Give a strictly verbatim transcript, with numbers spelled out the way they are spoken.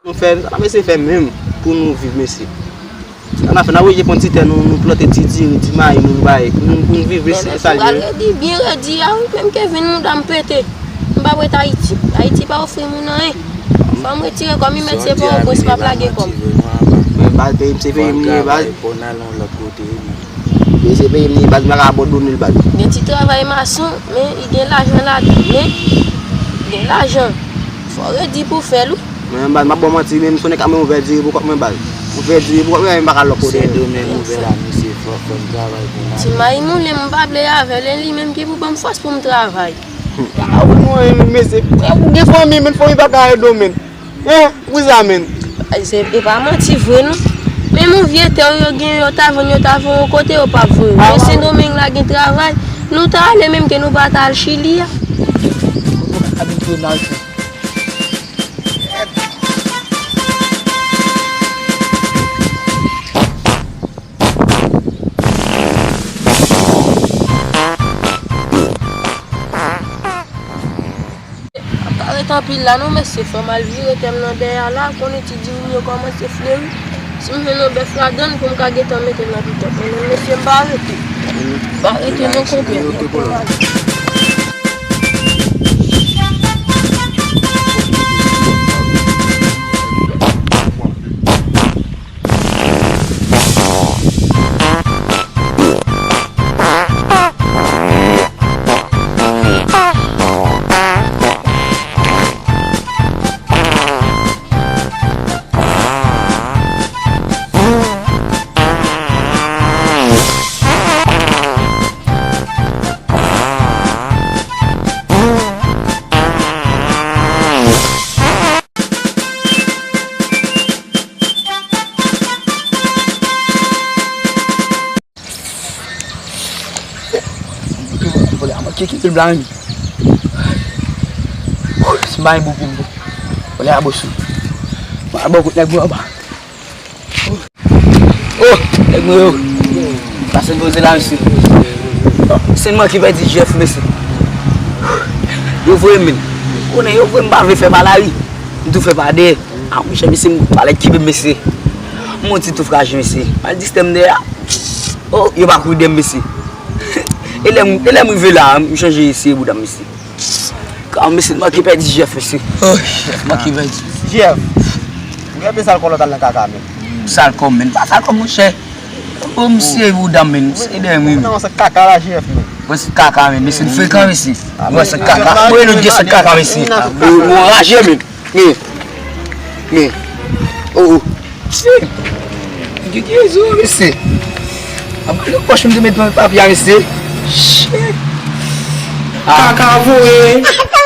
Nou fè, sa n ap eseye fè menm pou nou viv, mesye. Sa n ap fè, n ap oblije pran ti tè nou, nou plante ti diri, ti mayi nou, nou bay, pou nou, pou nou viv, mesye, se sa l ye. Redi, byen redi a, wi, menm Kevin, mouda m pete. M pa prèt Ayiti. Ayiti pa ofri moun anyen. Fò m retire kò m, wi, mesye, pa yon pwen, si pa plage kò m. Men baz, peyi m se peyi m li ye, baz. Bon, travay, bon, al nan lòt kote, wi. Peyi se peyi m li, baz, m pa ka abandone l, baz. Gen ti travay mason, men li gen lajan ladan, men gen lajan. Fò redi pou fè l, wi. Men baz, m ap ba w manti, men m sonje ka mwen ouvè diri pou kòk mwen, baz. Ouvè diri pou kòk mwen, men m pa ka lòt kote. Sendomeng ouvè la, mesye, fò, fò n travay pou n. Ti mayi moulen, m pa vle avè l, e li menm ki pou ban m fòs pou m travay. A ou mwen, mesye, frè, ou gen fanmi, men fanmi pa ka ede w, men. Hein, pou sa, men. Se, e pa manti vre, non. Menm yon vye tè yo gen, yo ta vann, yo ta vann yon kote, yo p ap vann. Men Sendomeng la gen travay. Nou ta ale menm ke nou pa ta al Chili a. M pa ret anpil la non, mesye, fò m al vire tè m nan dèyè a la, konnen ti diri m yo kòmanse fleri. Si m jwenn yon bèf ladan l, pou m ka gentan mete l nan pitòp mwen menm, mesye, m pa rete. M pa rete non, konpè. Vòlè a manke kite l blan. Si m pa gen boukou m, vòlè a bòs ou. Mwen a bò kout nèg mwen anba. Oh, nèg mwen yo. Pase n poze la, mesye. Se mwen ki pèdi Jeff, mesye. Yo voye m, men. Konnen yo voye m pa vle fè pa lari. M tou fè pa dèyè. Ah, monchè, mesye, m palèt kenbe m, mesye. M on ti tou fraje, mesye. Mal distè m dèyè a. Oh, yo pa kouri dèyè m, mesye. E lè m, e lè m rive la, m chanje eseye bouda m, mesye. Ka mesye, m manke pèdi Jeff, mesye. Oh, Jeff, manke pèdi. Jeff, ou genlè sal kò lòt al nan kaka, men. Sal kò m, men. Pa sal kò m, monchè. Oh, m serye bouda m, men. M serye dèyè m, men. Ou nan yon sant kaka la, Jeff, men. Mwen sant kaka, men. Mesye, n frekan, mesye. Mwen sant kaka. Mwen nou gen sant kaka, mesye. Ou, ou anraje, men. Men, men, oh, oh. Shit. Ki, ki zo, mesye? Apa le pòch m te met nan papye a, mesye. Shit. Ah. Kaka voye.